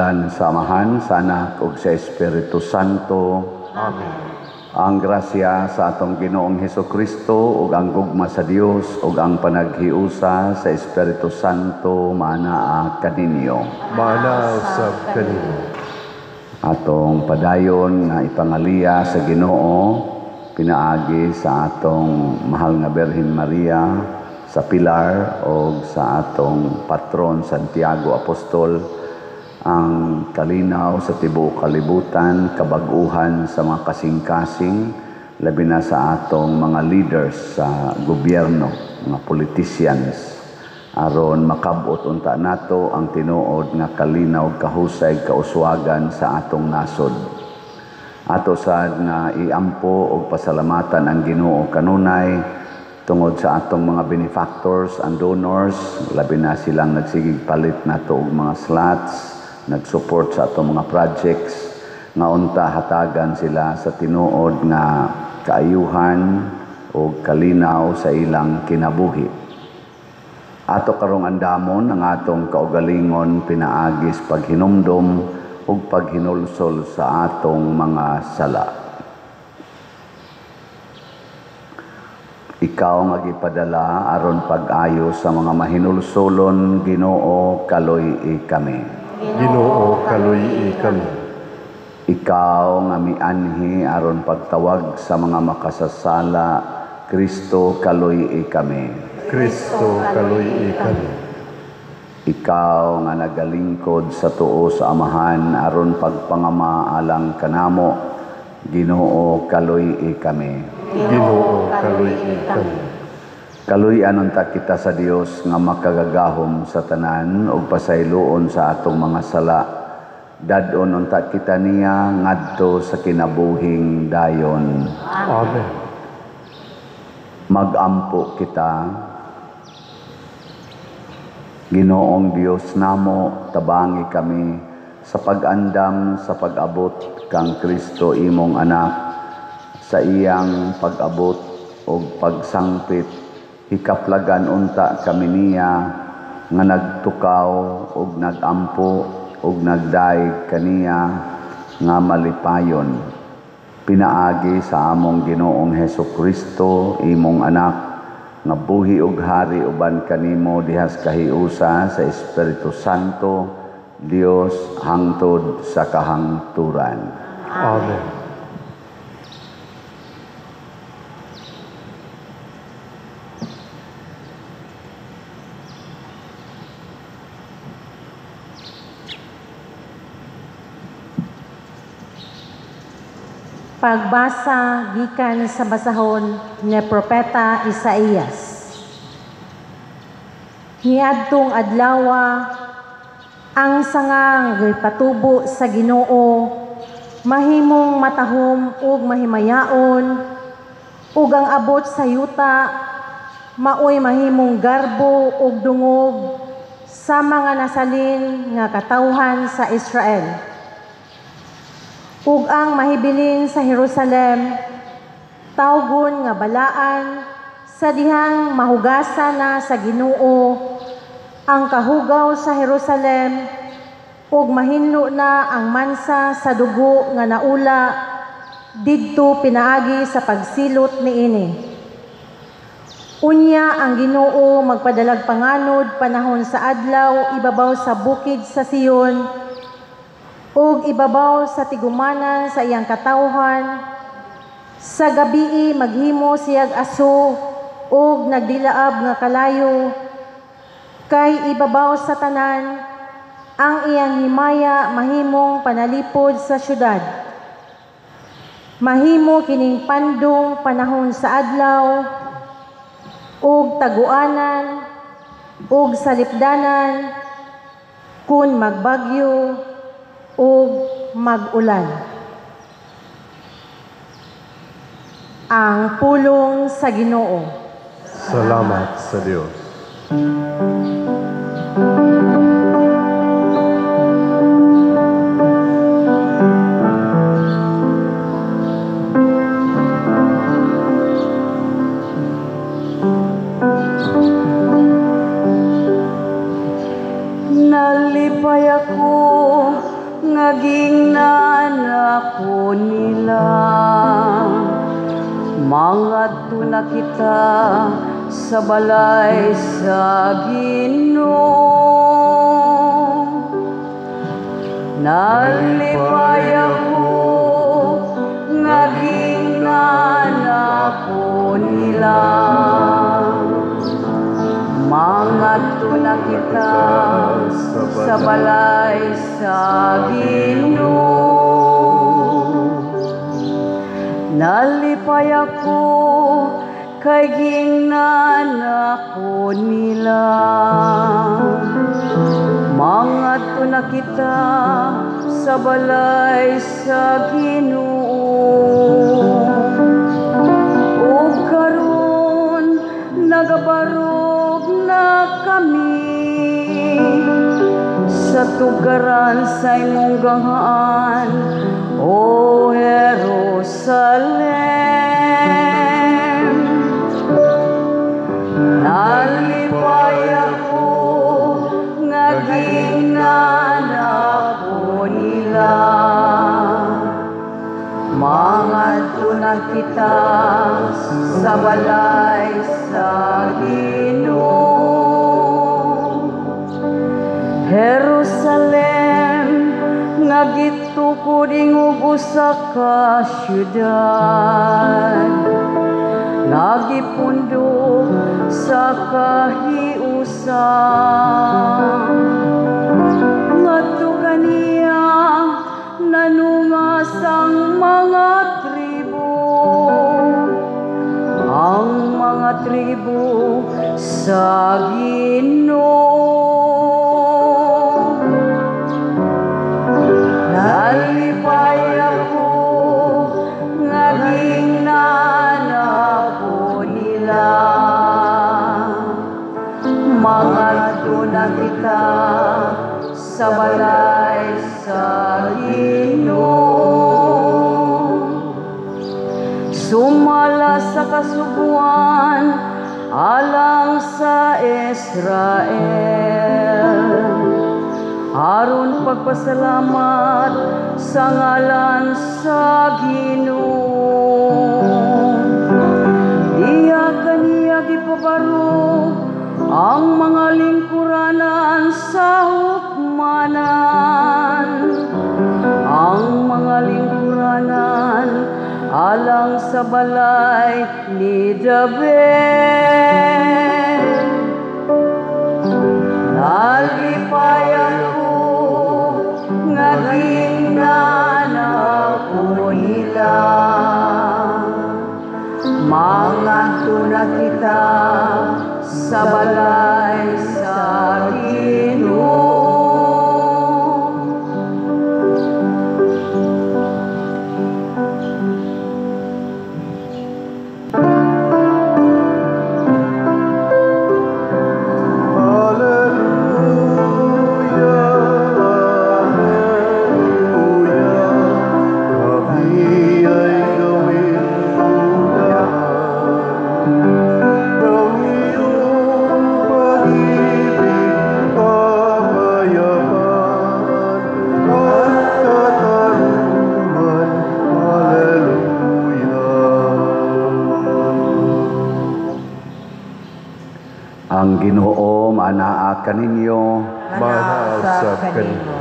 Sa ngalan sa Amahan, sa Anak ug sa Espiritu Santo. Amen. Ang grasya sa atong Ginoong Hesukristo ug ang gugma sa Dios ug ang panaghiusa sa Espiritu Santo maanaa kaninyo. Maanaa usab kanimo. Atong padayon nga ipangaliya sa Ginoo pinaagi sa atong mahal nga Birhen Maria sa Pilar o sa atong patron Santiago Apostol, ang kalinaw sa tibuok kalibutan, kabag-uhan sa mga kasing-kasing, labi na sa atong mga leaders sa gobyerno, mga politicians, aron makabot unta nato ang tinuod nga kalinaw, kahusay, kauswagan sa atong nasod. Ato sad nga iampo og pasalamatan ang Ginoo kanunay tungod sa atong mga benefactors and donors, labi na silang nagsigig palit nato og mga slots, nag-support sa atong mga projects, nga unta hatagan sila sa tinuod nga kaayuhan o kalinaw sa ilang kinabuhi. Ato karong andamon ang atong kaugalingon pinaagis paghinumdom ug paghinulsol sa atong mga sala. Ikaw nga gipadala aron pag-ayo sa mga mahinulsolon, Ginoo, kaloy-i kami. Ginoo, kaloy-i kami. Ikaw nga mianhi aron pagtawag sa mga makasasala, Kristo, kaloy-i kami. Kristo, kaloy-i kami. Ikaw nga nagalingkod sa tuo sa Amahan aron pagpangama alang kanamo, Ginoo, kaloy-i kami. Ginoo, kaloy-i kami. Kaluy-an unta kita sa Dios nga makagagahom sa tanan ug pasayloon sa atong mga sala. Dad-on unta kita niya ngadto sa kinabuhing dayon. Amen. Magampo kita. Ginoong Dios namo, tabangi kami sa pag-andam sa pag-abot kang Kristo imong anak, sa iyang pag-abot og pagsangpit, hikaplagan unta kami niya nga nagtukaw og nagampo og nagdaig kaniya nga malipayon. Pinaagi sa among Ginoong Hesukristo imong anak, nga buhi og hari uban kanimo dihas kahiusa sa Espiritu Santo, Dios hangtod sa kahangturan. Amen. Pagbasa gikan sa basahon ni Propeta Isaías. Niadtong adlawa ang sangang gipatubo sa Ginoo mahimong matahom ug mahimayaon, ug ang abot sa yuta maoy mahimong garbo ug dungog sa mga nasalin nga katawhan sa Israel. Ug ang mahibilin sa Jerusalem, tawgon nga balaan sa dihang mahugasan na sa Ginoo ang kahugaw sa Jerusalem, ug mahinlo na ang mansa sa dugo nga naula didto pinaagi sa pagsilot niini. Unya ang Ginoo magpadalag panganod panahon sa adlaw ibabaw sa bukid sa Sion, ug ibabaw sa tigumanan sa iyang katawhan. Sa gabii maghimo siyag aso ug nagdilaab nga kalayo, kay ibabaw sa tanan ang iyang himaya mahimong panalipod sa syudad. Mahimo kining pandong panahon sa adlaw, ug taguanan ug salipdanan kun magbagyo ug mag-ulan. Ang pulong sa Ginoo. Salamat sa Dios. Nalipay ako kita sa balay sa Ginoo. Nalipay ako nga gingnan ako nila. Mangadto na kita sa balay sa Ginoo. Nalipay ako kay gingnan ako nila. Mangadto na kita sa balay sa Ginoo. Ug karon nagabarog na kami sa tugaran sa imong ganghaan, O Jerusalem. Nalipay ako nga gingnan ako nila. Mangadto na kita sa balay sa Ginoo. Jerusalem nga gitukod ingog usa ka syudad, nga gipundok sa kahiusan. Ngadto kaniya nanungas ang mga tribo, ang mga tribo sa Ginoo. Nalipay ako nga gingnan ako nila. Mangadto na kita sa balay sa Ginoo. Sumala sa kasuguan alang sa Israel, aron pagpasalamat sa ngalan sa Ginoo. Diha kaniya gipabarog ang mga lingkuranan sa hukmanan, ang mga lingkuranan alang sa balay ni David. Nalipay ako nga gingnan ako nila. Mangadto na kita sa balay sa Ginoo. Ang Ginoo maanaa kaninyo, Manaasab kanimo.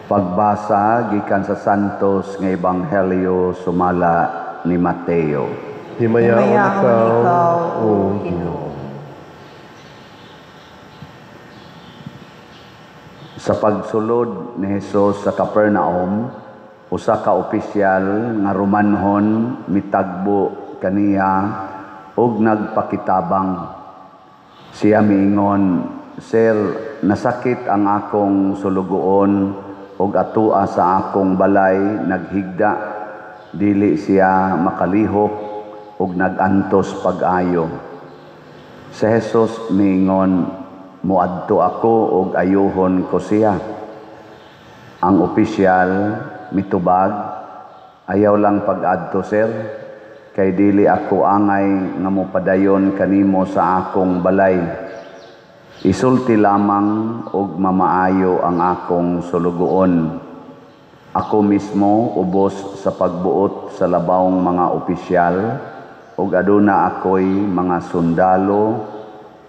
Pagbasa gikan sa Santos nga Ebanghelyo sumala ni Mateo. Himayaon ikaw, O Ginoo. Sa pagsulod ni Hesus sa Capernaum, usa ka opisyal nga Romanhon mitagbo kaniya ug nagpakitabang. Siya miingon, "Sir, nasakit ang akong sulugoon ug atua sa akong balay naghigda, dili siya makalihok ug nagantos pag-ayo." Si Jesus miingon, "Muadto ako ug ayuhon ko siya." Ang opisyal mitubag, "Ayaw lang pag-adto, sir, kay dili ako angay nga mopadayon kanimo sa akong balay. Isulti lamang og mamaayo ang akong sulugoon. Ako mismo ubos sa pagbuot sa labawng mga opisyal ug aduna ako'y mga sundalo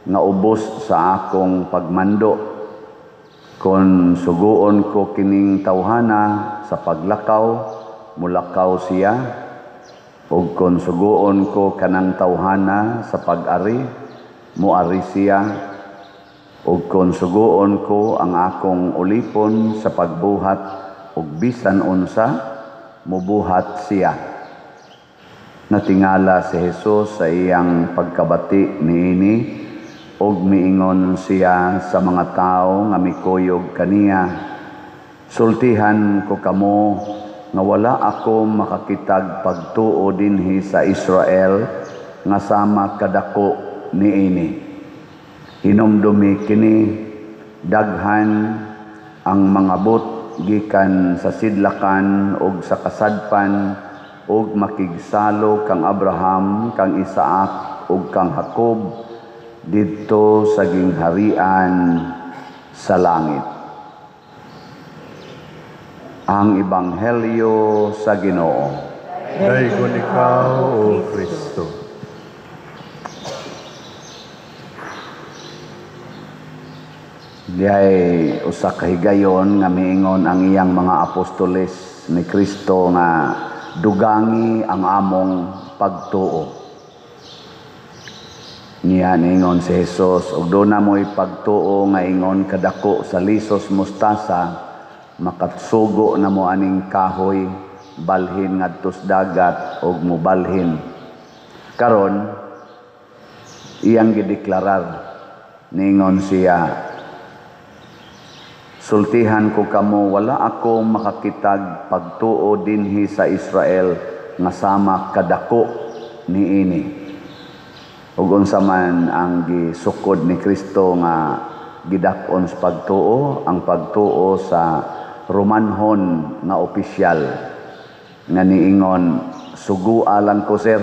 nga ubos sa akong pagmando. Kon suguon ko kining tawhana sa paglakaw, mulakaw siya, ug kon suguon ko kanang tawhana sa pag-ari, muari siya, ug kon suguon ko ang akong ulipon sa pagbuhat og bisan unsa, mubuhat siya. Natingala si Jesus sa iyang pagkabati niini, ug miingon siya sa mga tawo nga mikuyog kaniya, "Sultihan ko kamo nga wala ako makakitag pagtuo dinhi sa Israel nga sama kadako niini. Hinumdumi kini, daghan ang mga but gikan sa sidlakan ug sa kasadpan ug makigsalo kang Abraham, kang Isaac ug kang Jacob didto sa gingharian sa langit." Ang Ebanghelyo sa Ginoo. Daygon ikaw, O Kristo. Diay usa ka higayon nga miingon ang iyang mga apostoles ni Kristo nga dugangi ang among pagtuo. Niya niingon si Jesus, og doon na mo'y pagtuo nga ingon kadako sa lisos mustasa, makatsugo na mo aning kahoy, balhin ngadtos dagat og mubalhin. Karon iyang gideklarar, niingon siya, "Sultihan ko kamo, wala ako makakitag pagtuo dinhi sa Israel nga sama kadako niini." Ug unsa man ang gisukod ni Kristo nga gidak-on sa pagtuo, ang pagtuo sa Romanhon nga opisyal nga niingon, "Sugua lang ko sir,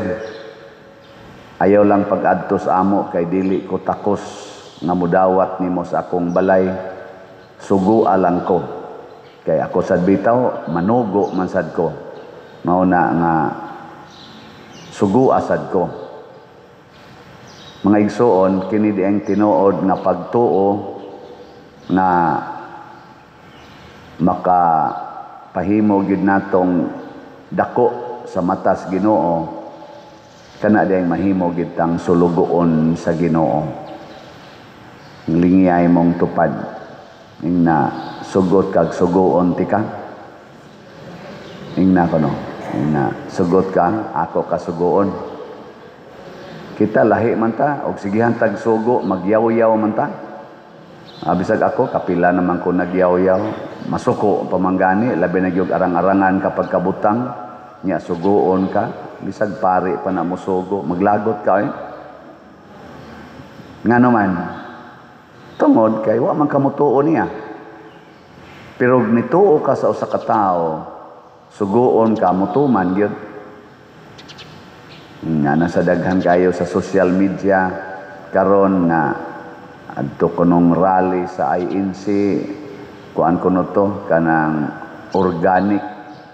ayaw lang pag-adto sa amo kay dili ko takos nga mudawat nimo sa akong balay, sugua lang ko kay ako sad bitaw manugo man sad ko, mao na nga sugua sad ko." Mga igsoon, kini dieng tinuod nga pagtuo nga makapahimo gyud natong dako sa matas Ginoo, kana dieng mahimo gyud tang sulugoon sa Ginoo. Lingiyay mong tupad ingna sugot kag sugoon tika. Ingna kono, ingna sugot ka, ako ka sugoon. Kita lahi man ta, og sigihan tag sugo, magyaw-yaw man ta. Bisag ako, kapila naman ko nagyaw-yaw, masuko pamanggani, labi na gyud arang-arangan kapag kabutang, nya sugoon ka, bisag pari pa na mo sugo, maglagot ka eh. Ngano man, tungod kay wa man kamutuo niya. Pero nituo ka sa usa ka tawo, sugoon ka, mutuman gyud. Nga nasa daghan kayo sa social media karon nga adto kunong rally sa INC, kuan kuno to kanang organic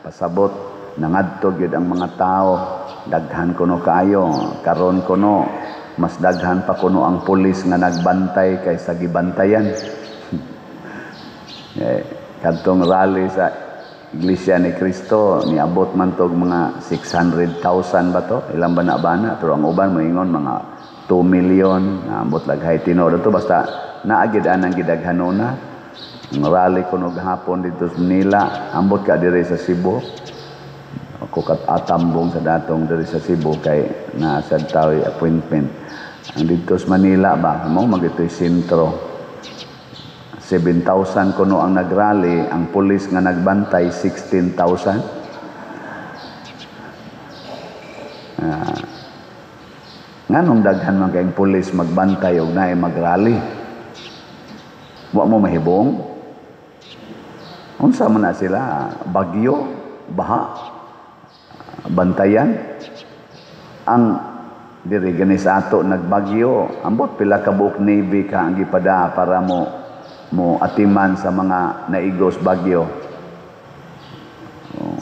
pasabot, nangadto gyud ang mga tao, daghan kuno kayo karon kuno mas daghan pa kuno ang pulis nga nagbantay kaysa gibantayan. Kadtong rally sa Iglesia ni Cristo, niabot man tog mga 600,000 ba to? Ilang ba na bana? Pero ang uban moingon mga 2 million, naabot laghay tinuod to, basta naagid anang gidaghanona. Ang rally kuno gahapon dito sa Manila, ambot ka diri sa Cebu. Ako kat atambong sa datong diri sa Cebu kay naa sad taoy appointment. Ang dito sa Manila ba, mo magitoy sentro. 7,000 kuno ang nagrally, ang pulis nga nagbantay 16,000. Nganong daghan man kayong pulis magbantay og naay magrally? Wa mo mahibong? Unsa man na sila? Bagyo, baha, bantayan. Ang diri gani sa ato nagbagyo, ambot pila ka buok Navy ka ang gipada para mo atiman sa mga naigos bagyo.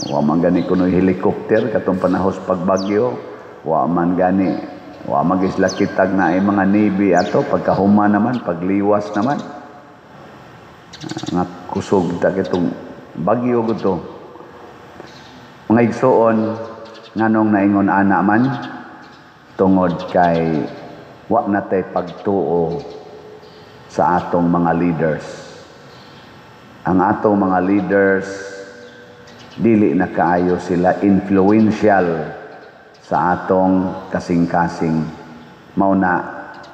Wa man gani kunoy helicopter katong panahos pagbagyo. Wa man gani, wa magisla kitag na ay mga navy ato pagkahuma naman, pagliwas naman. Nga kusog ta kitong bagyo gud to. Mga igsoon, nganong naingon ana man tungod kay wa na tay pagtuo sa atong mga leaders. Ang atong mga leaders dili na kaayo sila influential sa atong kasing-kasing. Mao na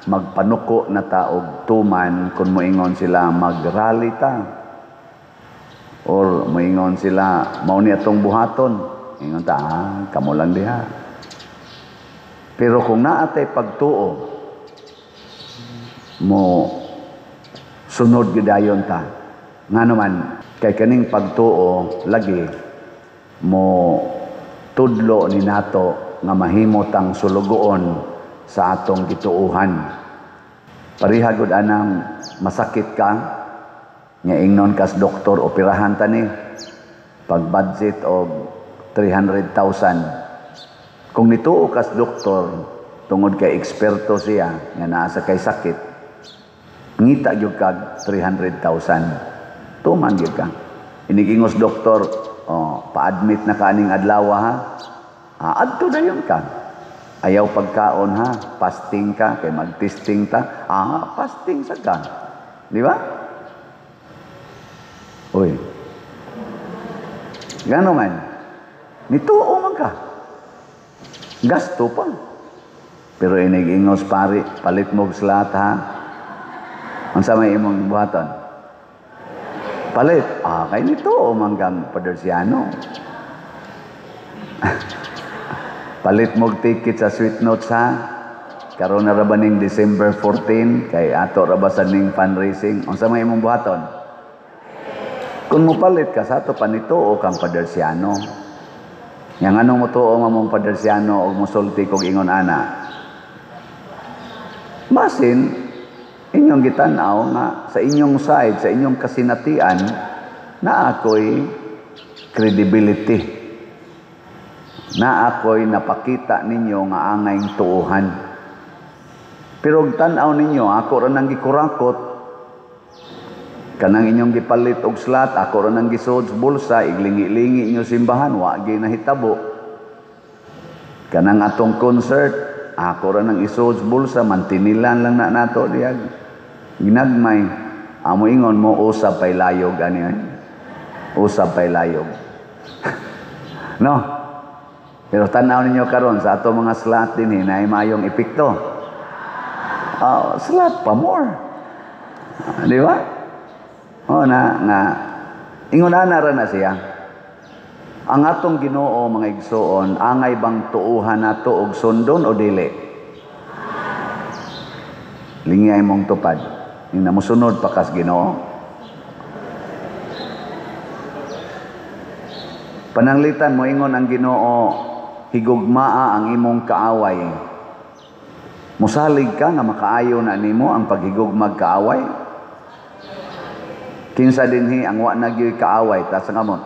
magpanuko na ta og tuman kung moingon sila mag-rally ta or moingon sila mao ni atong buhaton, ingon ta, ah, kamo lang diha. Pero kung naa tay pagtuo, mo sunod gidayon ta. Ngano man kay kaning pagtuo lagi mo tudlo ni nato nga mahimo tang sulugoon sa atong gituohan. Pareha gud anang masakit ka nga ingnon kas doktor, operahan ta ni pag budget og 300,000. Kung nituo kas doktor tungod kay eksperto siya nga naa sa kay sakit, ngita gyud kag 300,000. Tuman gyud ka. Inigingos doktor, oh, pa-admit na ka aning adlaw ha. Ah, adto dayon ka. Ayaw pagkaon ha, fasting ka kay mag-testing ta. Ah, fasting sa ka. Di ba? Uy. Gano man? Nituo man ka. Gasto pa. Pero inigingos pari, palit mo slot ha. Unsa may imong buhaton? Palit. Ah, kay nituo man kang Padersiano. Palit mo ticket sa Sweet Notes ha. Karon na ra ba ning December 14 kay ato ra ba sa ning fundraising? Unsa may imong buhaton? Kung mopalit ka sa ato pa nituo kang Padersiano. Yang anong motuo nga mong Padersiano og mosulti kog ingon ana? Basin inyong gitan-aw nga sa inyong side, sa inyong kasinatian, na ako'y credibility. Na ako'y napakita ninyo nga angayng tuuhan. Pero og tan-aw ninyo, ako ra nang gikurakot, kanang inyong gipalit og slot, ako ra nang gisuod sa bulsa, iglingi-lingi inyo simbahan, wa gyud nahitabo. Kanang atong concert, ako ra nang isuod sa bulsa, mantinilan lang na nato diyag. Ginagmay, amo ingon mo, usab pay layog ani ay. Usab pay layog. No? Pero tan-aw ninyo karon sa ato mga slot dinhi naay maayong epekto. Slot pa more. Di ba? O na nga ingon ana ra na siya. Ang atong Ginoo mga igsoon, angay bang tuuhan nato og sundon o dili? Lingay mong tupad. Ing namusunod pa kas Ginoo. Pananglitan mo ingon ang Ginoo, higugmaa ang imong kaaway. Musalig ka nga makaayo na nimo ang paghigugmag kaaway. Kinsa dinhi ang wa na gyud kaaway, taas ang kamot.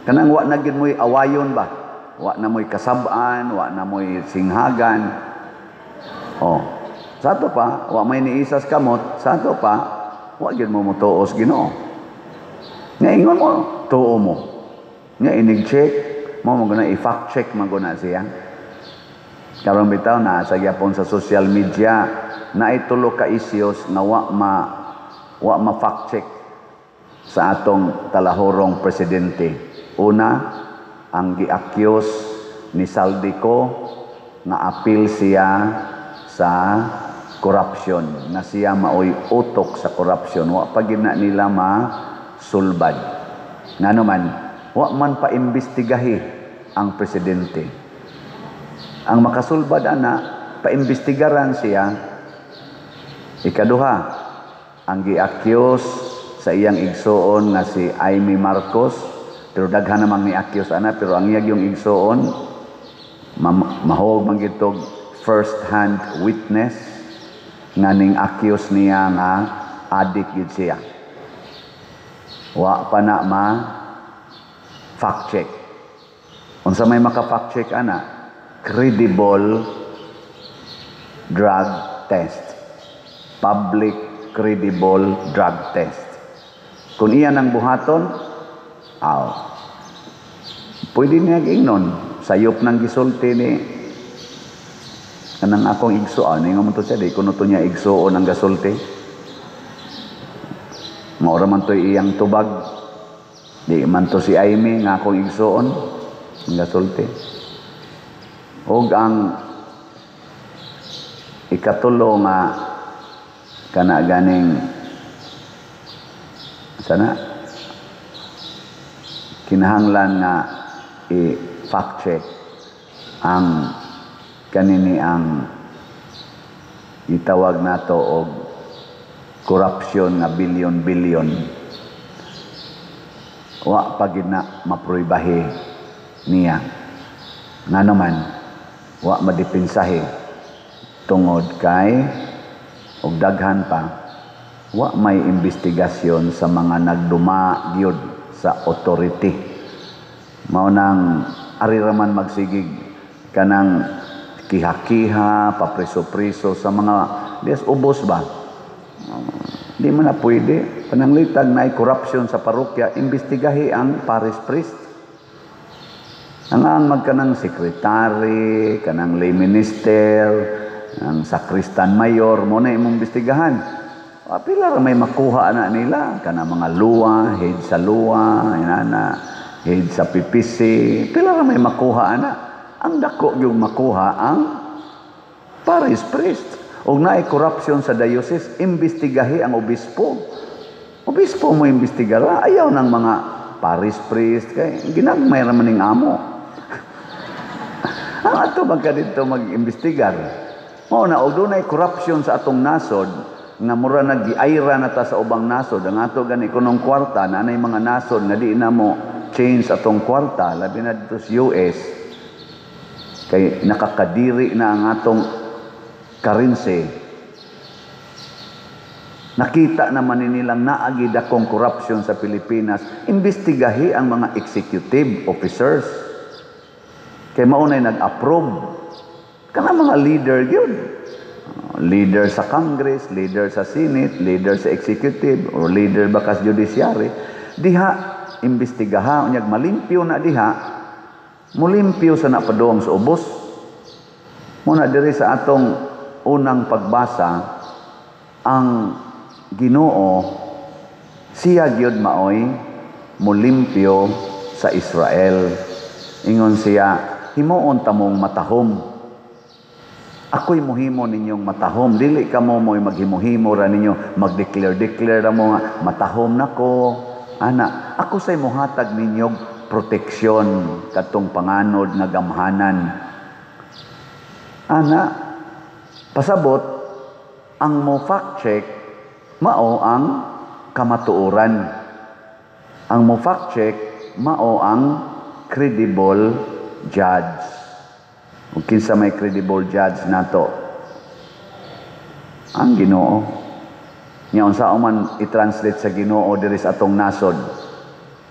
Kanang wa na gyud mo'y awayon ba? Wa na mo'y kasab-an, wa na mo'y singhagan. Oh, sa ato pa, wa may niisas kamot, sa ato pa, wa gyud mo motuos Ginoo. Nga ingon mo, tuo mo. Nga inig-check, mo mo guna i-fact check man guna siya. Karon bitaw na sa gyapon sa social media naay tulo ka issues nga wa ma fact check sa atong talahorong presidente. Una, ang gi-accuse ni Zaldy Co nga appeal siya sa corruption, na siya maoy utok sa corruption, wa pa gid na nila masulbad. Ngano man, wa man paimbestigahi ang presidente. Ang makasulbad ana, paimbestigaran siya. Ikaduha, ang gi-accuse sa iyang igsoon nga si Imee Marcos, pero daghan namang ni-accuse ana, pero ang iyang yung igsoon mahog man gitog first hand witness nga ning accuse niya nga adik gid siya. Wa pa na ma fact check. Unsa may maka fact check ana? Credible drug test. Public credible drug test. Kung iyan ang buhaton, aw, pwede niya ingnon, sayop ng gisulti ni kanang akong igsuon, ningon mo to siya, di kuno to niya igsuon ang gasulti. Maura man to iyang tubag. Di man to si Aimee nga akong igsuon ang gasulti. Og ang ikatulo nga kana ganing sana kinahanglan nga i-fact check ang kanini, ang itawag nato og corruption nga bilyon-bilyon, wa pa gid na mapruibahe niya. Nga naman wa madipinsahe tungod kay og daghan pa wa may investigasyon sa mga nagduma gyud sa authority. Mao nang ari raman magsigig kanang kiha-kiha, papreso-preso sa mga des ubos ba. Di man na pwede. Pananglitag na corruption sa parokya, imbestigahi ang parish priest. Ang magkanang sekretary, kanang lay minister, ang sakristan mayor, mo na imong imbestigahan. Pila ra may makuha na nila, kanang mga luwa, head sa luwa, inana, head sa PPC, pila ra may makuha ana. Ang dako yung makuha ang parish priest. Og naay corruption sa diocese, imbestigahi ang obispo. Obispo mo imbestigara, ayaw ng mga parish priest kay ginagmay ra man ning amo. Ang ato man ka dito mag-imbestigar. Mao na og dunay corruption sa atong nasod nga mura naggiayra na ta sa ubang nasod, ang ato gani kunong kwarta na anay mga nasod nga di na mo change atong kwarta, labi na dito sa US kay nakakadiri na ang atong currency. Nakita naman ni nilang naagi dakong corruption sa Pilipinas, imbestigahi ang mga executive officers. Kay maunay nag-approve. Kana mga leader gyud. Leader sa Congress, leader sa Senate, leader sa executive, or leader bakas judiciary. Diha, imbestigaha, unyag malimpyo na diha, mulimpyo sa napaduong sa ubos. Muna diri sa atong unang pagbasa, ang Ginoo siya gyud maoy mulimpyo sa Israel. Ingon siya, himuon tamong matahom. Ako'y muhimo ninyong matahom. Dili kamo mo'y maghimo-himo ra ninyo, mag-declare-declare ra mo nga matahom nako. Ana, ako say muhatag ninyong proteksyon kadtong panganod nga gamhanan. Ana, pasabot ang mo fact check mao ang kamatuoran. Ang mo fact check mao ang credible judge. Ug kinsa may credible judge nato? Ang Ginoo. Nya unsa man i-translate sa Ginoo diri sa atong nasod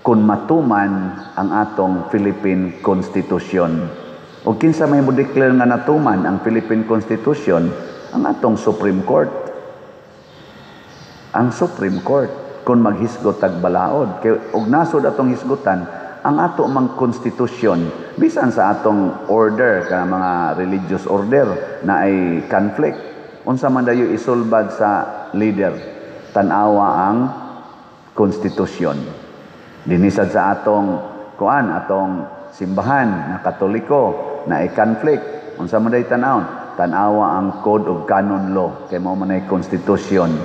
kung matuman ang atong Philippine Constitution. Ug kinsa may mo declare nga natuman ang Philippine Constitution? Ang atong Supreme Court. Ang Supreme Court kung maghisgot tag balaod kay og nasod atong hisgutan ang ato mang konstitusyon, bisan sa atong order kana mga religious order na ay conflict, unsa man dayo isulbad sa leader? Tan-awa ang konstitusyon. Dinisad sa atong kuan, atong simbahan na Katoliko na ay conflict, unsa man day tan-awon? Tan-awa ang Code of Canon Law kay mao man ay konstitusyon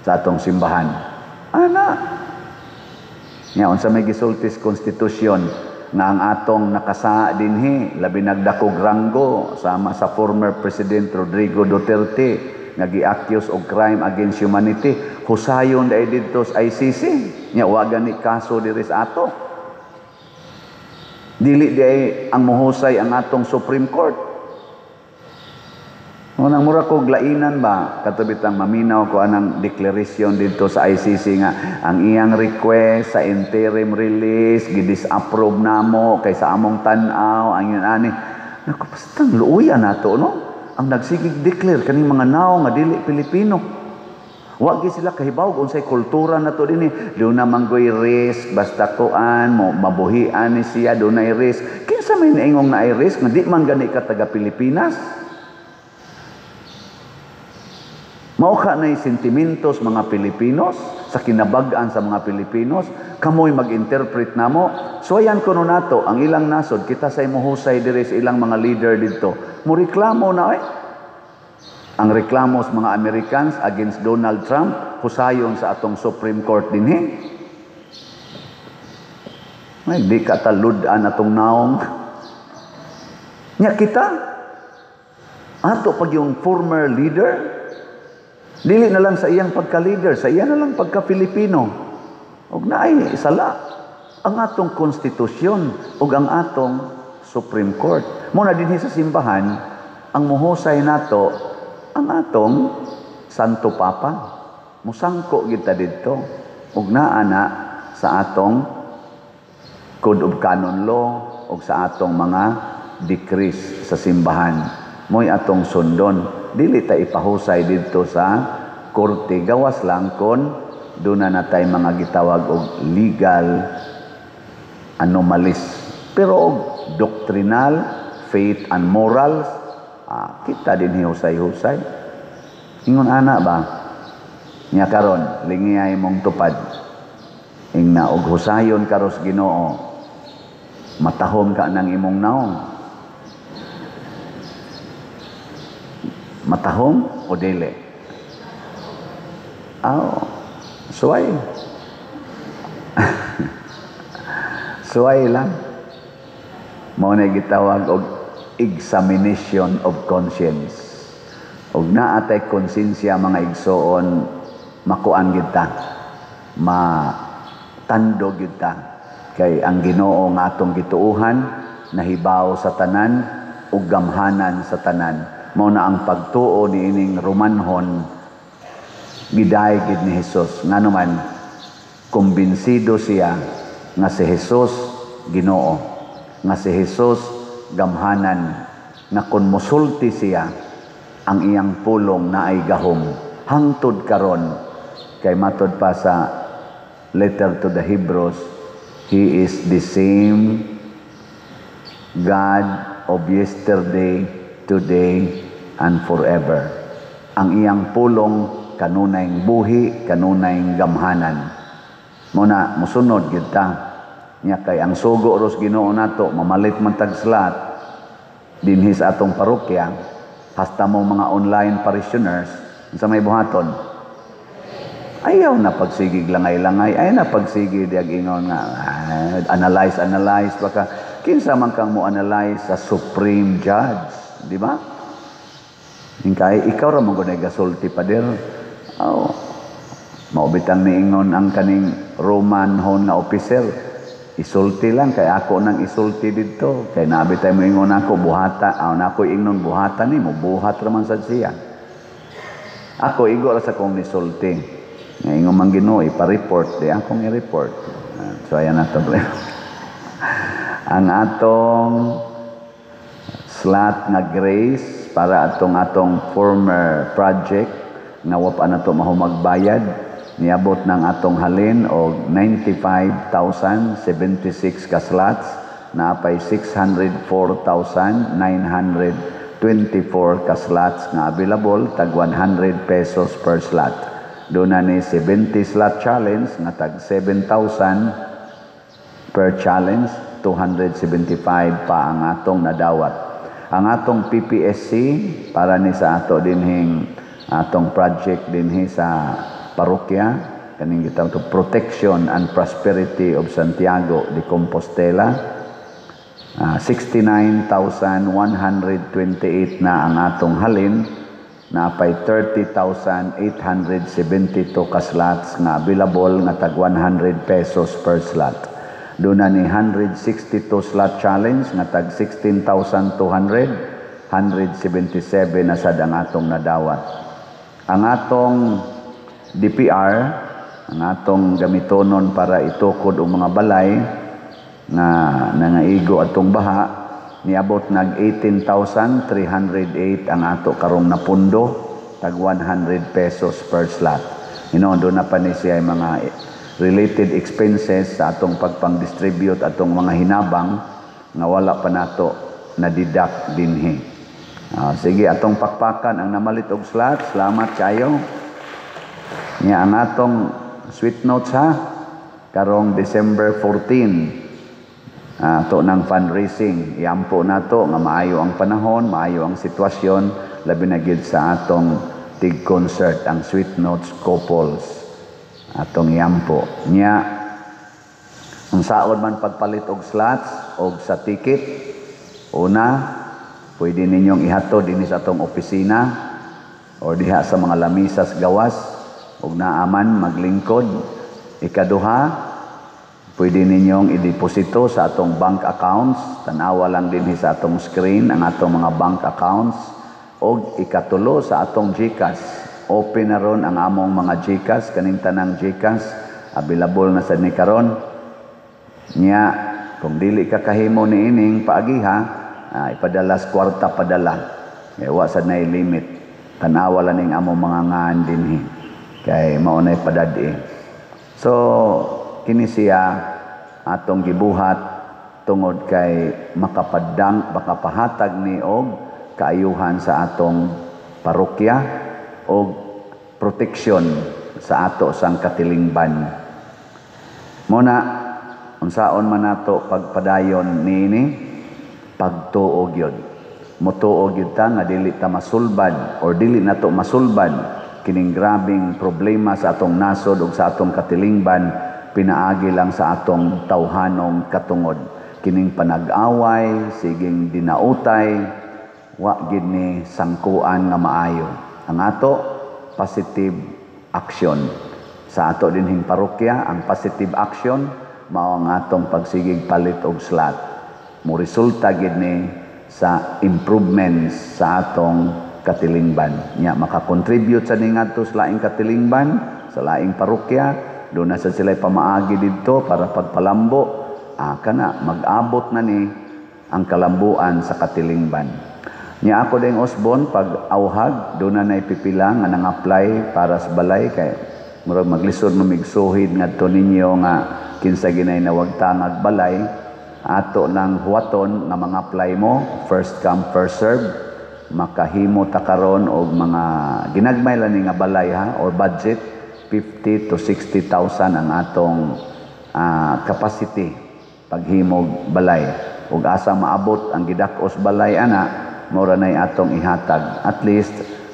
sa atong simbahan. Ana nya unsa may gisulti sa konstitusyon nga ang atong nakasaa dinhi, labi nagdakog ranggo sama sa former President Rodrigo Duterte nga gi-accuse og crime against humanity, husayon dai didto sa ICC? Nya wa gani kaso diri sa ato. Dili di ay ang muhusay ang atong Supreme Court. Unang mura ko glainan ba, katubitang maminaw ko anang declaration dito sa ICC nga ang iyang request sa interim release gi-disapprove namo kay sa among tan-aw ang yun ani. Naku, basta luuya nato, no? Ang nagsigig declare kaning mga naong nga dili Pilipino. Wa gyud sila kahibaw kung unsay kultura nato dinhi. Duna man goy risk, basta kuan mo mabuhian ni siya, dunay risk. Kinsa may niingong naay risk nga di man gani ka taga Pilipinas? Mao ka na'y sentimentos mga Pilipinos sa kinabag-an sa mga Pilipinos, kamoy mag-interpret namo. Suwayan kuno nato ang ilang nasod, kita say mohusay diri sa ilang mga leader didto. Mo reklamo na eh. Ang reklamo sa mga Americans against Donald Trump, husayon sa atong Supreme Court dinhi. Ay, di ka talud-an atong naong. Nya kita, ato pag yung former leader, dili na lang sa iyang pagka-leader, sa iya na lang pagka-Filipino. Og naay sala ang atong konstitusyon ug ang atong Supreme Court. Muna dinhi sa simbahan, ang muhusay nato ang atong Santo Papa. Musangko kita didto ug naa na sa atong Code of Canon Law ug sa atong mga decrees sa simbahan. Mo'y atong sundon. Dili ta ipahusay didto sa korte, gawas lang kon duna na tay mga gitawag og legal anomalies. Pero og doctrinal, faith and morals, kita din husay-husay. Ingon ana ba? Nya karon lingiyay mong tupad. Ingna og husayon karos Ginoo, matahom ka nang imong naong. Matahom o dili? Aw, suway. Suway lang. Mao na gitawag og examination of conscience. Og naa tay konsensya mga igsoon, makuan gid ta, matandog gid ta. Kay ang Ginoo nga atong gituohan nahibaw sa tanan ug gamhanan sa tanan. Mao na ang pagtuo niining Romanhon giday gid ni Hesus. Ngano man kumbinsido siya nga si Hesus Ginoo, nga si Hesus gamhanan, nga kun mosulti siya ang iyang pulong naay gahom hangtod karon. Kay matod pa sa letter to the Hebrews, He is the same God of yesterday, today, and forever. Ang iyang pulong kanunay buhi, kanunay gamhanan. Muna musunod gyud ta. Nya kay ang sugo ros Ginoo nato, mamalit man tag slot dinhi sa atong parokya, hasta mo mga online parishioners, unsa may buhaton? Ayaw na pagsigig langay-langay, ayaw na pagsigig diag ingon nga analyze, analyze baka kinsa man kang mo analyze sa Supreme Judge, di ba? Hingkay ikaw ra man gud ay gasulti pader. Aw, maubitang niingon ang kaning Roman hon nga officer, isulti lang kay ako nang isulti didto, kay nabi tay moingon ako buhata, aw na ako ingnon buhata ni mo buhat ra man sad siya. Ako igo ra sa kong nisulti. Nga ingon man Ginoo ipa-report di akong i-report. So ayan na to. Ang atong slot nga grace para atong atong former project nga wa pa nato mahumagbayad, niabot ng atong halin og 95,076 ka slots, naapay 604,924 ka slots nga available, tag 100 pesos per slot. Doon na ni 70 slot challenge nga tag 7,000 per challenge, 275 pa ang atong nadawat. Ang atong PPSC para ni sa ato dinhing atong project dinhi sa parokya, kaning gitawag to Protection and Prosperity of Santiago de Compostela, 69,128 na ang atong halin, napay 30,872 ka slots nga available nga tag 100 pesos per slot. Doon na ni 162 slot challenge nga tag 16,200, 177 na sad ang atong nadawat. Ang atong DPR, ang atong gamitonon para itukod og mga balay nga nangaigo atong baha, Niabot nag 18,308 ang ato karong napundo, tag 100 pesos per slot. Hinoon, doon na pa ni siya mga related expenses sa atong pagpang-distribute atong mga hinabang nga wala pa nato na deduct dinhi. Sige, atong pakpakan ang namalit og slot. Salamat kayo. Nya ang atong sweet notes ha, karong December 14, ato ng fundraising. Iampo nato nga maayo ang panahon, maayo ang sitwasyon, labi na gid sa atong tig concert ang Sweet Notes Couples. Atong iampo. Nya unsaon man pagpalit og slots og sa ticket, una, pwede ninyong ihatod dinhi sa atong opisina or diha sa mga lamisas gawas ug naaman maglingkod. Ikaduha, pwede ninyong ideposito sa atong bank accounts. Tanawa lang dinhi sa atong screen ang atong mga bank accounts. Og ikatulo, sa atong GCash. Open na ron ang among mga GCash, kaning tanang GCash available na sad ni karon. Nya kung dili ka kahimo niining paagiha, ipadala sa kwarta padala. Kay wa sad nay limit. Tanawa lang ning among mga ngaan dinhi. Kay mao nay padad-i. So kini siya atong gibuhat tungod kay makapadang, makapahatag ni og kaayuhan sa atong parokya og proteksyon sa ato sang katilingban. Muna, unsaon man nato pagpadayon niini, pagtuo gyud. Motuo gyud ta nga dili ta masulbad or dili nato masulbad kining grabing problema sa atong nasod ug sa atong katilingban pinaagi lang sa atong tawhanong katungod. Kining panag-away, siging dinautay, wa gid ni sangkuan nga maayo. Ang ato positive action. Sa ato dinhing parokya, ang positive action mao ang atong pagsigig palit og slot. Mo resulta gid ni sa improvements sa atong katilingban. Nya makakontribute sa ningadto sa laing katilingban, sa laing parokya, doon na sa sila'y pamaagi didto para pagpalambo, kana mag-abot na ni ang kalambuan sa katilingban. Nya ako ding Osborne, pag auhag, doon na naipipila nga nang-apply para sa balay kay murag maglisod mamigsuhid ngadto ninyo nga kinsa ginay nawagtangag balay. Ato nang huwaton nga mga apply mo, first come first serve. Makahimo ta karon og mga ginagmay lang ni nga balay ha, or budget 50 to 60,000 ang atong capacity paghimog balay. Ug asa maabot ang gidak-os balay ana, mura nay atong ihatag. At least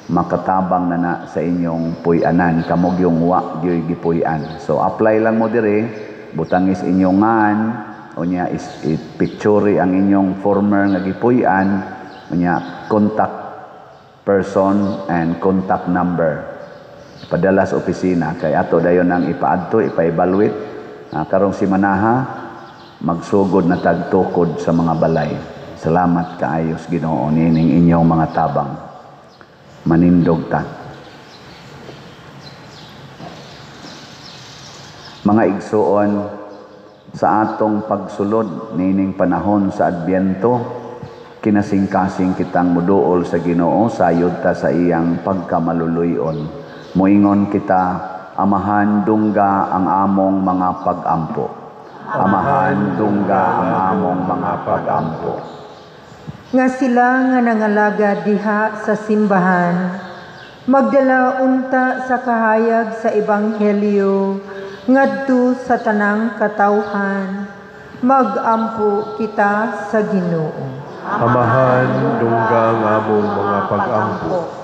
makatabang na na sa inyong puy-anan, kamog yung wa gyoy gipuy-an. So apply lang mo diri, butangis inyong ngan, unya is i-picture ang inyong former nga gipuy-an, unya contact person and contact number. Padala sa opisina kay ato dayon ang ipaadto, ipa-evaluate. Karong simanaha magsugod na tagtukod sa mga balay. Salamat kaayos Ginoo nining inyong mga tabang. Manindog ta. Mga igsuon, sa atong pagsulod nining panahon sa Adbyento, kinasingkasing kitang muduol sa Ginoo sayod ta sa iyang pagkamaluluyon. Moingon kita, Amahan, dungga ang among mga pag-ampo. Amahan, dungga ang among mga pag-ampo. Nga sila nga nangalaga diha sa simbahan, magdala unta sa kahayag sa ebanghelyo ngadto sa tanang katawhan, magampo kita sa Ginoo. Amahan, dungga ang among mga pag-ampo.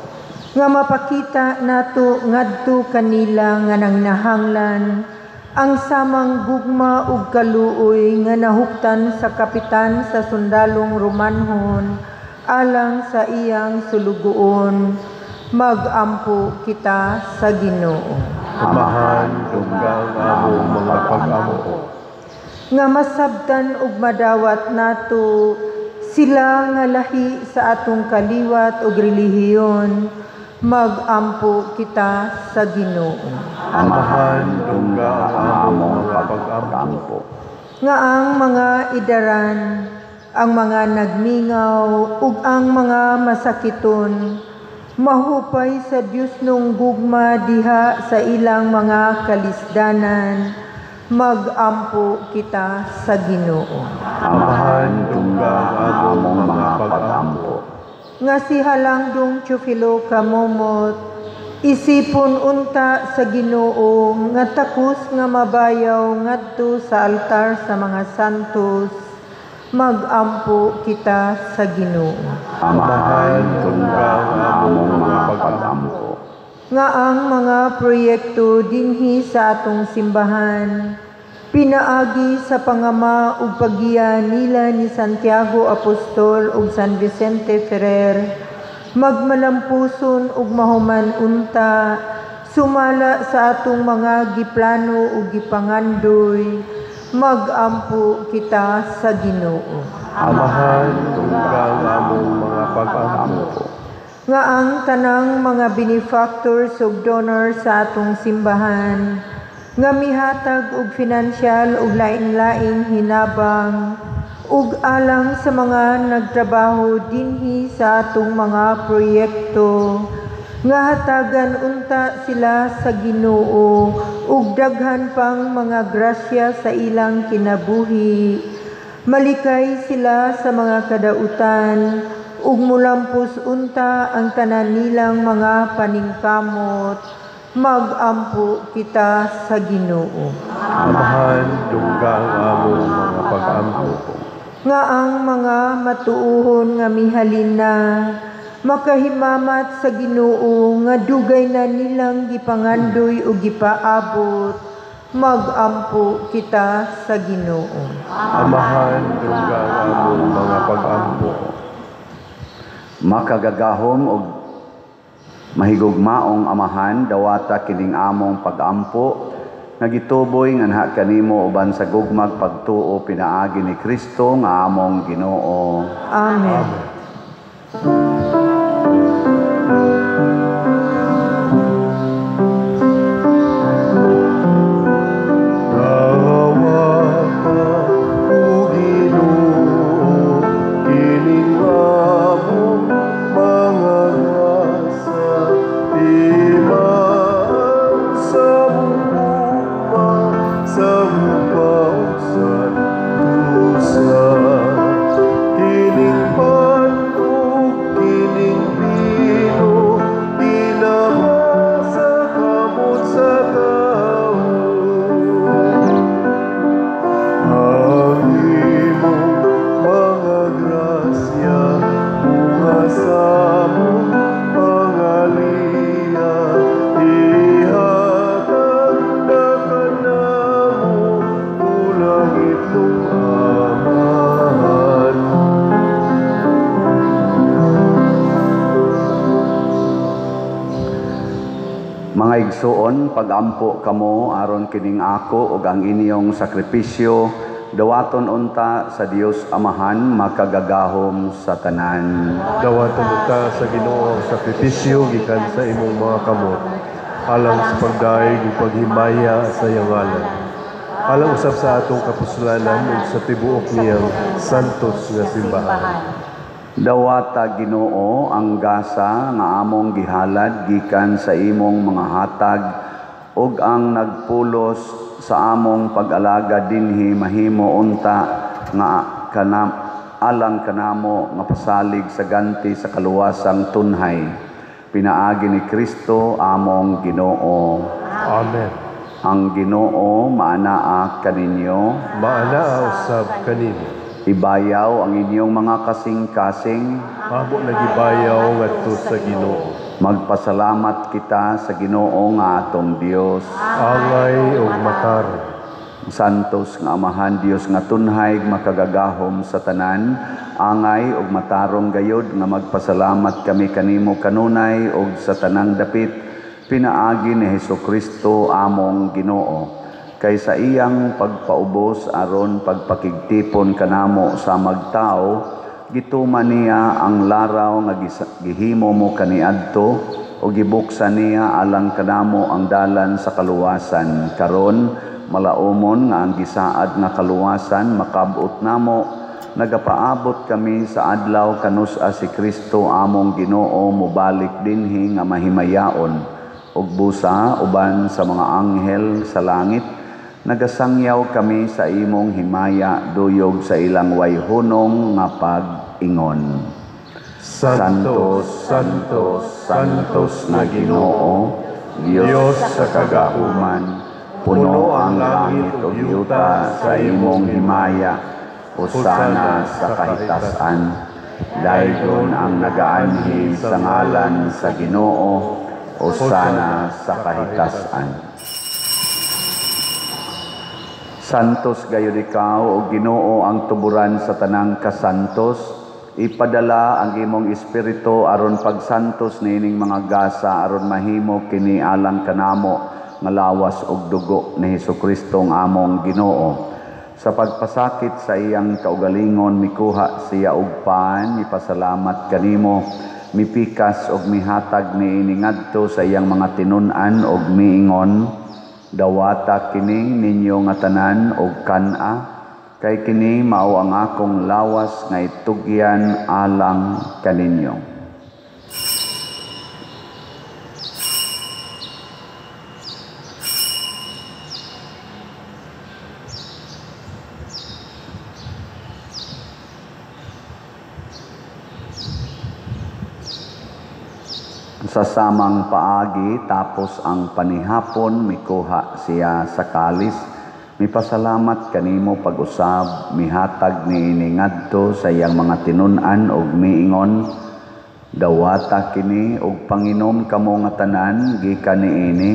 Nga mapakita nato ngadto kanila nga nangnahanglan ang samang gugma ug kaluoy nga nahuptan sa kapitan sa sundalong Romanhon alang sa iyang sulugoon, magampo kita sa Ginoo. Amahan, dungga ang among mga pag-ampo. Nga masabtan ug madawat nato sila nga lahi sa atong kaliwat ug relihiyon, magampo kita sa Ginoo. Amahan, dungga ang among mga pag-ampo. Nga ang mga idaran ang mga nagmingaw ug ang mga masakiton, mahupay sa Dios nung gugma diha sa ilang mga kalisdanan, magampo kita sa Ginoo. Amahan, tungga ang among mga pag-ampo. Nga si Halangdong Teofilo Camomot, isipon unta sa Ginoo nga takos nga mabayaw ngadto sa altar sa mga santos, magampo kita sa Ginoo. Amahan, tungga ang among mga pag-ampo. Nga ang mga proyekto dinhi sa atong simbahan, pinaagi sa pangama ug paggiya nila ni Santiago Apostol ug San Vicente Ferrer, magmalampuson ug mahuman unta, sumala sa atong mga giplano ug gipangandoy, magampo kita sa Ginoo. Amahan, tungga ang among mga pag-ampo. Nga ang tanang mga benefactors ug donors sa atong simbahan, nga mihatag og finansyal ug lain-laing hinabang ug alang sa mga nagtrabaho dinhi sa atong mga proyekto, nga hatagan unta sila sa Ginoo ug daghan pang mga grasya sa ilang kinabuhi, malikay sila sa mga kadautan ug mulampos unta ang tanan nilang mga paningkamot, magampo kita sa Ginoo. Amahan, dungga ang among mga pag-ampo. Nga ang mga matuohon nga mihalin na makahimamat sa Ginoo nga dugay na nilang gipangandoy o gipaabot, magampo kita sa Ginoo. Amahan, dungga ang among mga pag-ampo. Makagagahom og mahigugmaong Amahan, dawata kining among pag-ampo nga gituboy nganha kanimo uban sa gugmag pagtuo pinaagi ni Kristo nga among Ginoo. Amen. Mga igsuon, pagampo kamo aron kining ako ug ang inyong sakripisyo dawaton unta sa Dios Amahan makagagahom sa tanan. Dawaton unta sa Ginoo ang sakripisyo gikan sa imong mga kamot, alang sa pagdayeg ug paghimaya sa iyang ngalan, alang usab sa atong kapuslanan ug sa tibuok niyang santos nga simbahan. Dawata Ginoo ang gasa nga among gihalad gikan sa imong mga hatag ug ang nagpulos sa among pag-alaga dinhi mahimo unta nga alang kanamo nga pasalig sa ganti sa kaluwasang tunhay pinaagi ni Kristo among Ginoo. Amen. Ang Ginoo maanaa kaninyo, maanaa usab kaninyo. Ibayaw ang inyong mga kasing-kasing. Amo nagibayaw ngadto sa Ginoo. Magpasalamat kita sa Ginoo nga atong Dios. Angay ug matarong. Santos nga Amahan, Dios nga tunhay makagagahom sa tanan, angay ug matarong gayod nga magpasalamat kami kanimo kanunay ug sa tanang dapit pinaagi ni Hesukristo among Ginoo. Kay sa iyang pagpaubos aron pagpakigtipon kanamo sa magtao, gituman niya ang laraw nga gihimo mo kaniadto o gibuksan niya alang kanamo ang dalan sa kaluwasan. Karon malaumon nga ang gisaad nga kaluwasan makabot namo Nagapaabot kami sa adlaw kanus-a si Kristo among Ginoo mobalik dinhi nga mahimayaon ug busa uban sa mga anghel sa langit. Nagasangyaw kami sa imong himaya duyog sa ilang wayhunong nga pag-ingon. Santo, Santo, Santos na Ginoo, Dios sa kagahuman, puno ang langit ug yuta sa imong himaya. Hosana sa kahitasan. Daygon ang nagaanhi sa ngalan sa Ginoo. Hosana sa kahitasan. Santos gayud ikaw o Ginoo ang tuburan sa tanang kasantos. Ipadala ang imong espiritu aron pagsantos niining mga gasa aron mahimo kini alang kanamo nga lawas ug dugo ni Hesukristo ang among Ginoo. Sa pagpasakit sa iyang kaugalingon mikuha siya og pan, mipasalamat kanimo, mipikas og mihatag niini ngadto sa iyang mga tinun-an og miingon, dawata kini ninyo nga tanan og kan-a, kay kini mao ang akong lawas nga itugyan alang kaninyo. Sa samang paagi, tapos ang panihapon, mikuha siya sa kalis, mipasalamat kanimo pag-usab, mihatag niini ngadto sa iyang mga tinun-an og miingon, dawata kini og panginom kamo nga tanan gikan niini,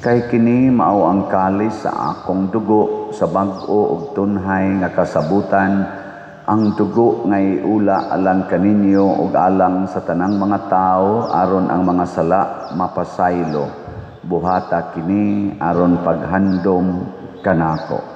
kay kini mao ang kalis sa akong dugo sa bag-o og tunhay nga kasabutan, ang dugo nga iula alang kaninyo ug alang sa tanang mga tawo aron ang mga sala mapasaylo. Buhata kini aron paghandom kanako.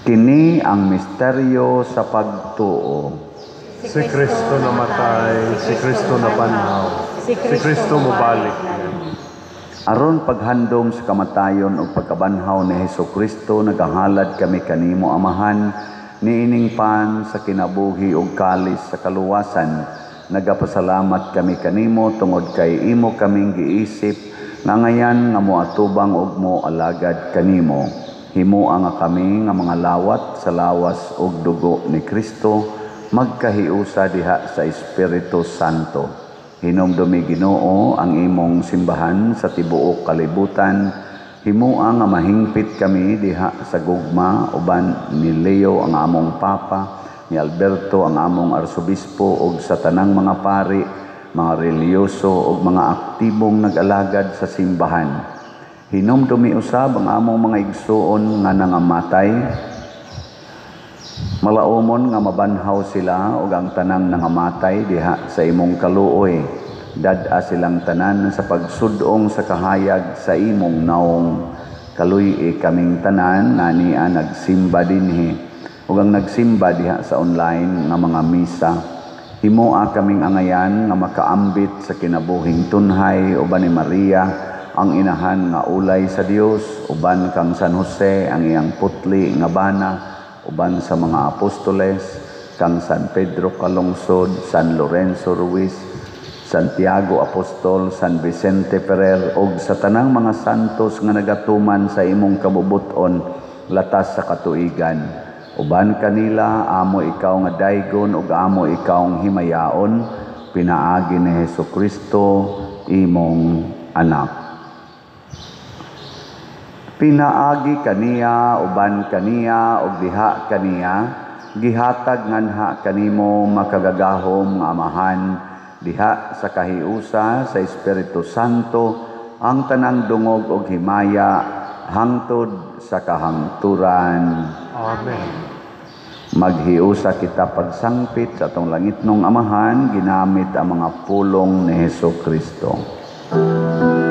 Kini ang misteryo sa pagtuo. Si Kristo namatay, si Kristo nabanhaw, si Kristo mobalik. Aron paghandom sa kamatayon ug pagkabanhaw ni Hesukristo, nagahalad kami kanimo Amahan, niining pan sa kinabuhi ug kalis sa kaluwasan. Nagapasalamat kami kanimo tungod kay imo kaming giisip nga ngayan nga moatubang ug moalagad kanimo. Himoa nga kami nga mga lawat sa lawas ug dugo ni Kristo, magkahiusa diha sa Espiritu Santo. Hinumdumi Ginoo ang imong simbahan sa tibuok kalibutan. Himoa nga mahingpit kami diha sa gugma uban ni Leo ang among Papa, ni Alberto ang among Arsobispo ug sa tanang mga pari, mga relihiyoso ug mga aktibong nag-alagad sa simbahan. Hinumdumi usab ang among mga igsuon nga nangamatay, malaumon nga mabanhaw sila ug ang tanang nangamatay diha sa imong kaluoy. Dad-a silang tanan sa pagsudong sa kahayag sa imong naong. Kaluy-i kaming tanan nga nia nagsimba dinhi ug ang nagsimba diha sa online nga mga misa. Himoa kaming angayan nga makaambit sa kinabuhing tunhay uban ni Maria ang inahan nga ulay sa Dios, uban kang San Jose ang iyang putli nga bana, uban sa mga apostoles, kang San Pedro Calungsod, San Lorenzo Ruiz, Santiago Apostol, San Vicente Ferrer, ug sa tanang mga santos nga nagatuman sa imong kabubut-on latas sa katuigan. Uban kanila amo ikaw nga daygon ug amo ikaw ang himayaon, pinaagi ni Hesukristo imong anak. Pinaagi kaniya, uban kaniya, ug diha kaniya, gihatag nganha kanimo makagagahom nga Amahan, diha sa kahiusa sa Espiritu Santo, ang tanang dungog og himaya hangtod sa kahangturan. Amen. Maghiusa kita pagsangpit sa atong langitnong Amahan, ginamit ang mga pulong ni Hesukristo. Amahan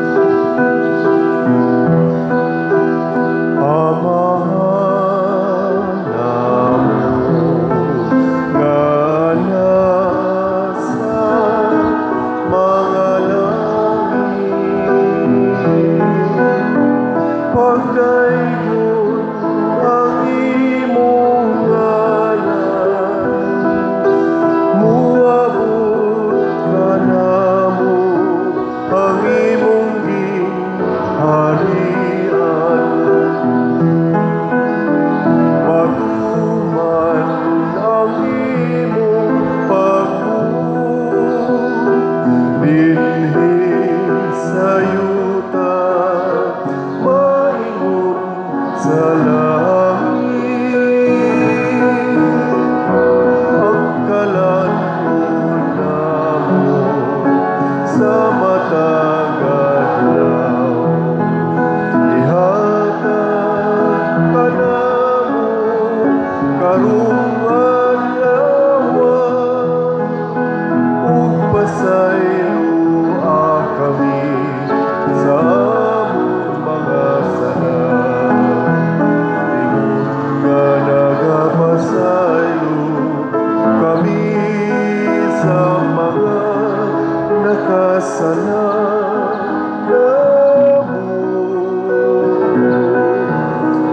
Dinhi sa yuta, maingon sa langit. Ang kalan-on namo sa matag adlaw, ihatag kanamo karong adlaw, ug pasayloa kami sa among mga sala, ingon nga nagapasaylo kami sa mga nakasala namo.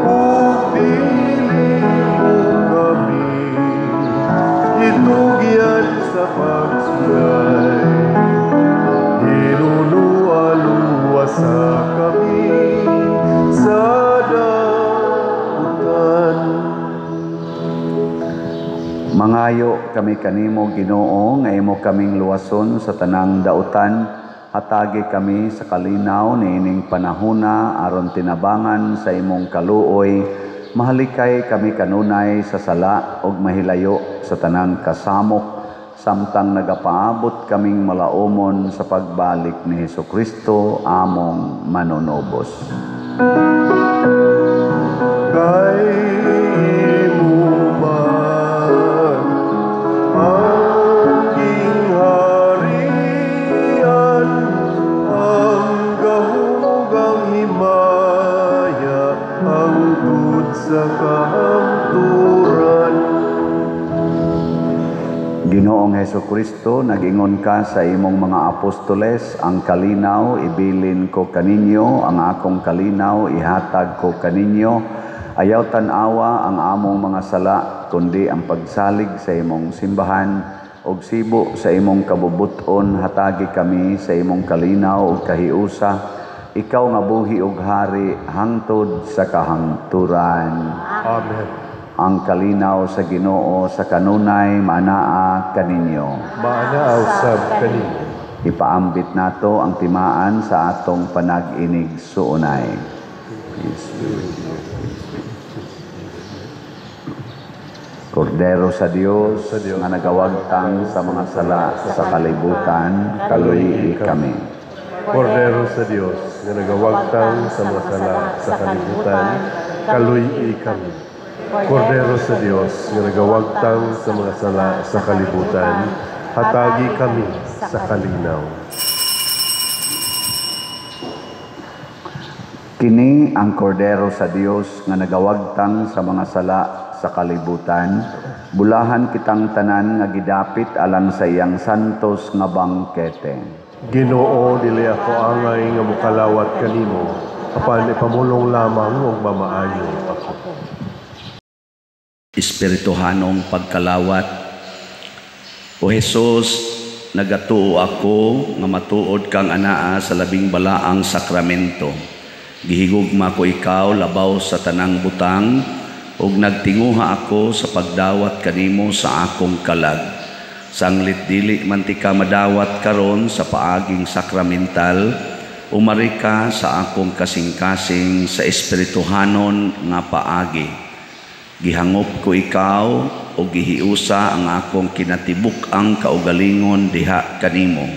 Ug dili mo kami itugyan sa pagsulay, hinunua luwasa kami sa dautan. Mangayo kami kanimo, Ginoo, nga imo kaming luwason sa tanang dautan. Hatagi kami sa kalinaw niining panahona aron tinabangan sa imong kaluoy, mahalikay kami kanunay sa sala ug mahilayo sa tanang kasamok, samtang nagapaabot kaming malaumon sa pagbalik ni Hesukristo among manunubos. Kay imo man ang gingharian, ang gahom ug ang himaya, hangtod sa kahangturan. Ginoong Hesukristo, nag-ingon ka sa imong mga apostoles, "Ang kalinaw ibilin ko kaninyo, ang akong kalinaw ihatag ko kaninyo." Ayaw tan-awa ang among mga sala, kundi ang pagsalig sa imong simbahan, ug sibo sa imong kabubut-on hatagi kami sa imong kalinaw ug kahiusa. Ikaw nga buhi ug hari hangtod sa kahangturan. Amen. Ang kalinaw sa Ginoo sa kanunay maanaa kaninyo. Maanaa usab kaninyo. Ipaambit nato ang timaan sa atong panag-inig suunay. Peace be with you. Kordero sa Dios, Sa Dios nga nagawagtang sa mga sala sa kalibutan, kaluyi kami. Kordero sa Dios nga nagawagtang sa mga sala sa kalibutan, kaluyi kami. Kordero sa Dios nga nagawagtang sa mga sala sa kalibutan, hatagi kami sa kalinaw. Kini ang Kordero sa Dios nga nagawagtang sa mga sala sa kalibutan. Bulahan kitang tanan nga gidapit alang sa iyang santos nga bangkete. Ginoo, dili ako angay nga mokalawat kanimo, apan ipamulong lamang ug mamaayo ako. Espirituhanong pagkalawat. O Hesus, nagatuo ako nga matuod kang anaa sa labing balaang sakramento. Gihigugma ko ikaw labaw sa tanang butang, ug nagtinguha ako sa pagdawat kanimo sa akong kalag. Sanglit dili man ti ka madawat karon sa paaging sakramental, umari ka sa akong kasing-kasing sa espirituhanon nga paagi. Gihangop ko ikaw o gihiusa ang akong kinatibuk-ang kaugalingon diha kanimo.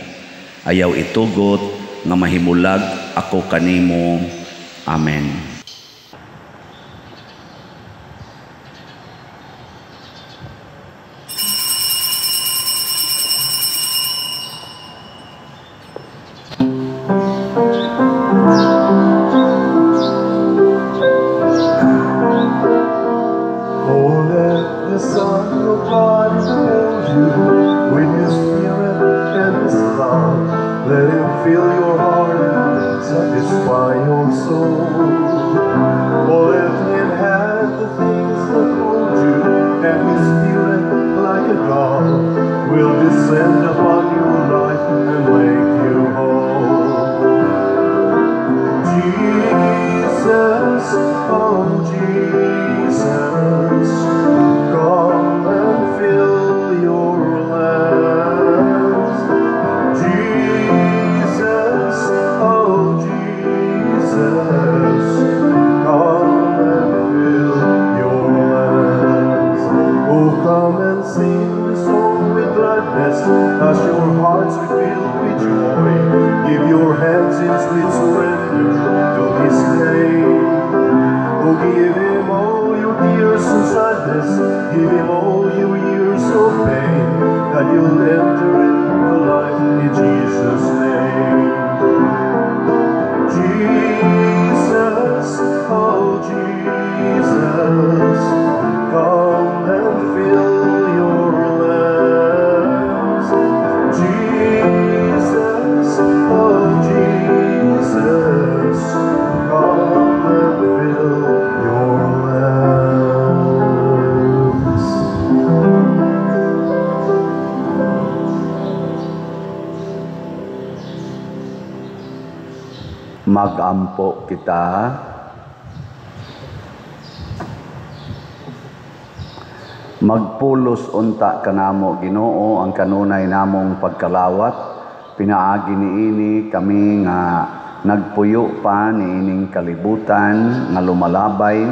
Ayaw itugot nga mahimulag ako kanimo. Amen. Oh, let the Son of God hold you with His Spirit and His love. Let Him fill your heart and satisfy your soul. Oh, let Him have the things that hold you, and His Spirit, like a dove, will descend upon your life and make you whole. Jesus, oh Jesus, come and fill your lands. Magampo kita. Magpulos unta kanamo, Ginoo, ang kanunay namong pagkalawat. Pinaagi niini kami nga nagpuyo pa niining kalibutan nga lumalabay,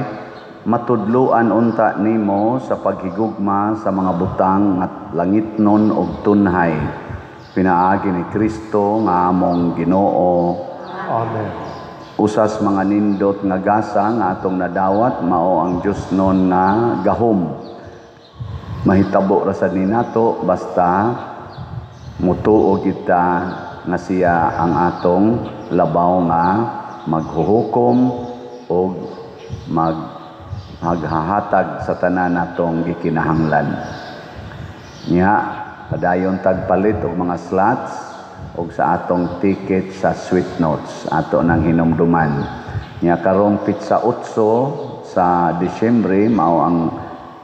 matudluan unta nimo sa paghigugma sa mga butang nga langitnon ug tunhay. Pinaagi ni Kristo nga among Ginoo. Amen. Usas mga nindot nga gasa nga atong nadawat mao ang Dios nun nga gahom. Mahitabo ra sad ni nato basta mutuo kita nga siya ang atong labaw nga maghuhukom og maghahatag sa tanan natong gikinahanglan. Nya padayon tagpalit og mga slots og sa atong ticket sa Sweet Notes ato nang hinumduman. Nya karong pitsa 8 sa Disyembre mao ang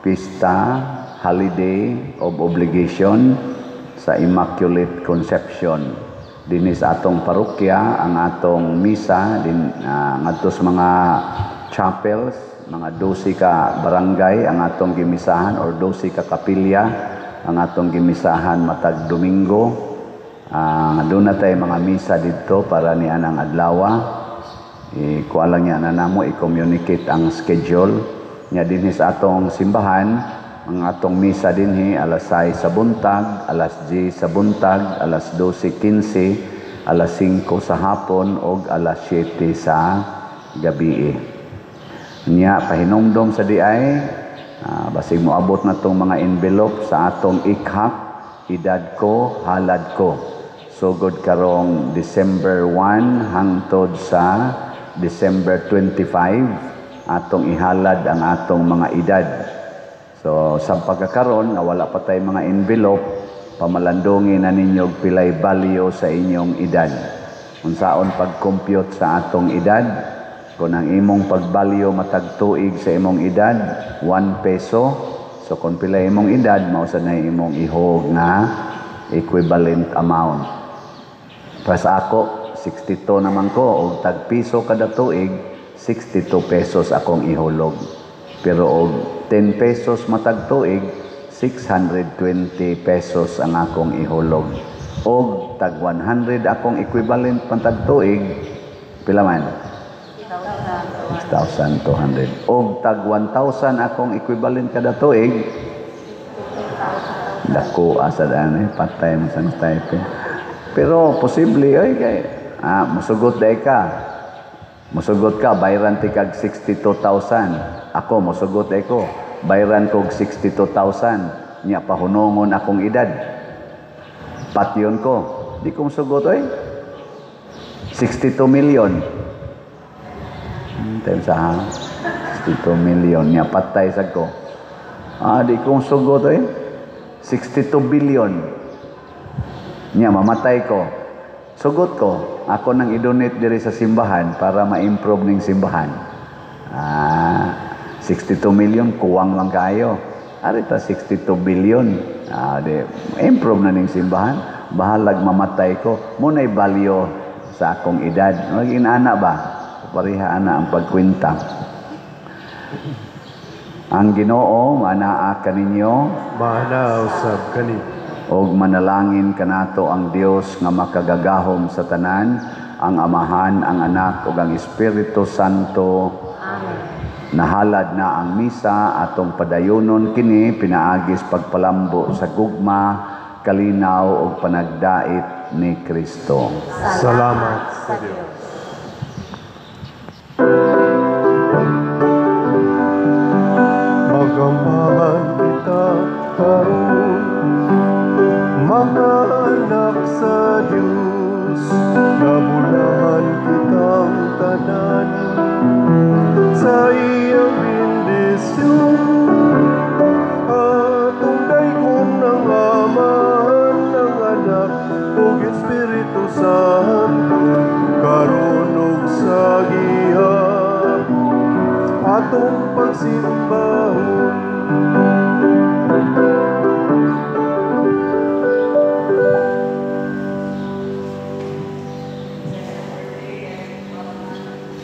pista holiday of obligation sa Immaculate Conception. Dinhi sa atong parokya ang atong misa din ngadto sa mga chapels, mga 12 ka barangay ang atong gimisahan or 12 ka kapilya ang atong gimisahan matag Domingo. Doon na tayo mga misa didto para ni anang adlawa. Ikuha lang niya na namo i-communicate ang schedule nya dinhi sa atong simbahan. Ang atong misa dinhi alas 6 sa buntag, alas 10 sa buntag, alas 12:15, alas 5 sa hapon og alas 7 sa gabi. Nya pahinumdom sa diay, basig moabot na tong mga envelope sa atong ikhak, edad ko, halad ko. Sugod karong December 1 hangtod sa December 25 atong ihalad ang atong mga edad. So sa pagkakaron nga wala pa tay mga envelope, pamalandungi na ninyo og pilay value sa inyong edad. Unsaon pag-compute sa atong edad? Kung ang imong pagbalyo matag tuig sa imong edad, 1 peso. So kung pila imong edad, mao sad na imong ihog nga equivalent amount. Para sa ako, 62 naman ko, og tag piso kada tuig, 62 pesos akong ihulog. Pero og 10 pesos matag tuig, 620 pesos ang akong ihulog. Og tag 100 akong equivalent matag tuig, pila man? 6,200. Og tag 1,000 akong equivalent kada tuig, dako asa daan patay man sa type. Pero posible oy kay musugot day ka. Musugot ka, bayran ti kag 62,000. Ako musugot day ko, bayran kog 62,000. Nya pahunongon akong edad. Patyon ko. Di ko musugot oy. 62 million. Time sa ha? 62 million. Nya patay sad ko. Di ko musugot oy. 62 billion. Nya mamatay ko. Sugot ko. Ako nang i-donate diri sa simbahan para ma-improve ning simbahan. 62 million kuwang lang kayo. Ari ta 62 billion. Di improve na ning simbahan. Bahalag mamatay ko. Muna'y value sa akong edad. Maging ana ba? Pareha ana ang pagkwenta. Ang Ginoo manaa kaninyo, maanaa usab kani. Og manalangin kanato ang Dios nga makagagahom sa tanan, ang Amahan, ang Anak ug ang Espiritu Santo. Amen. Nahalad na ang misa, atong padayonon kini pinaagis pagpalambo sa gugma, kalinaw ug panagdait ni Kristo. Salamat sa Dios. Magambahan kita karon, mga anak sa Dios, nabulahan kitang tanan sa iyang bendisyon. Atong daygon ang Amahan, ang Anak ug Espiritu Santo, karon ug sa gihapon atong pagsimbahon.